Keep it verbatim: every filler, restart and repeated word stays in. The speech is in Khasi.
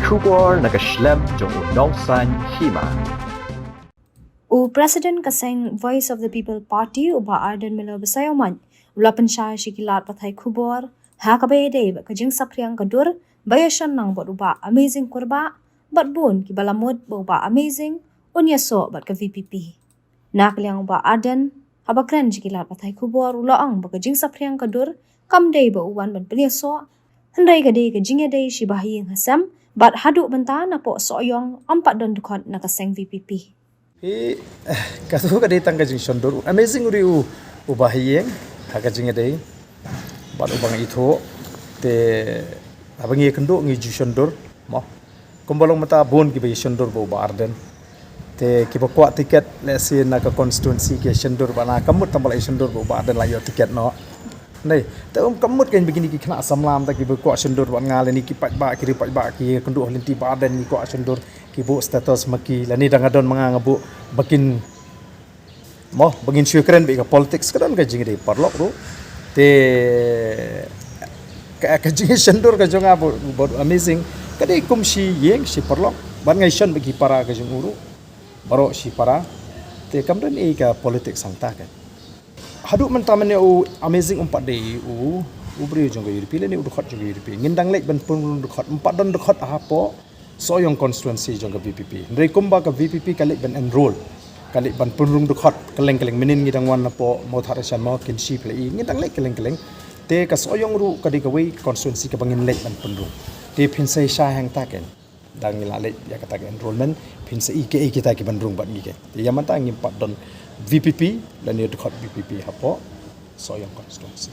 Khubor na ka shlem jong u Nongsaiñ Hima. U President ka seng Voice of the People Party, u Bah Ardent Miller Basaiawmoit, u la pynshai sha ki lad pathai khubor ha kaba ïadei bad ka jingsaphriang ka dur ba ïashon lang bad u Bah Amazing Kurbah, bad bun kiba la mut ba u Bah Amazing un ïasoh bad ka V P P. Na ka liang u Bah Ardent, haba kren sha ki lad pathai khubor, u la ong ba ka jingsaphriang ka dur kam dei ba u wan ban pynïasoh, hynrei ka dei ka jingïadei shiba ha ïing ha sem, bad haduh mynta napoh Sohiong ym pat don dkhot na ka seng V P P. Hi, eh, kato ka dei tang ka jingshon dur. Amazing u dei u, uba ha ïing ha ka jingïadei bad uba nga ithuh. Te haba ngi ïakynduh ngi ju shon dur, mo. Kumba long mynta bun kiba ïashon dur bad u Bah Ardent. Te kiba kwah tiket, lehse na ka constituency ki ïashon dur bad nga, kam mut tang ba la ïashon dur bad u Bah Ardent la ïoh tiket noh. Nei, te um, kam mut kein ba kine ki khynnah samla mynta kiba kwah shon dur bad nga, lane ki paidbah, ki riew paidbah, ki ïakynduh ha lynti Bah Ardent, ki kwah shon dur, ki buh status ma ki, lane dang ka don ma nga nga buh, ba kin, mo, ba ngin shu kren bad ka politics, ka don ka jingïadei paralok ruh. Te ka, ka jingïashon dur ka jong nga bad, bad Amazing ka dei kum shi ïing shi paralok. Bad nga ïashon bad ki para ka jong u ruh, baroh shi para. Te kam don ei ka politics hangta kein. Haduh mynta mynne u Amazing um pat dei u, u briew jong ka U D P lane u dkhot jong ka U D P. Ngin dang leit ban pynrung dkhot, um pat don dkhot hapoh Sohiong constituency jong ka V P P. Hynrei kumba ka V P P ka leit ban enroll, ka leit ban pynrung dkhot kylleng kylleng. Mynnin ngi dang wan napoh Mawthadraishan, Mawkynshi, Phailai, ngi dang leit kylleng kylleng. Te ka Sohiong ruh ka dei kawei constituency kaba ngin leit ban pynrung. Te phin sa ïohi hangta kein, dang ngi la leit ïa kata ka enrollment, phin sa i kaei kita ki ban rung bad ngi kein. Te ïa mynta ngim pat don V P P lane dkhot V P P hapoh Sohiong constituency.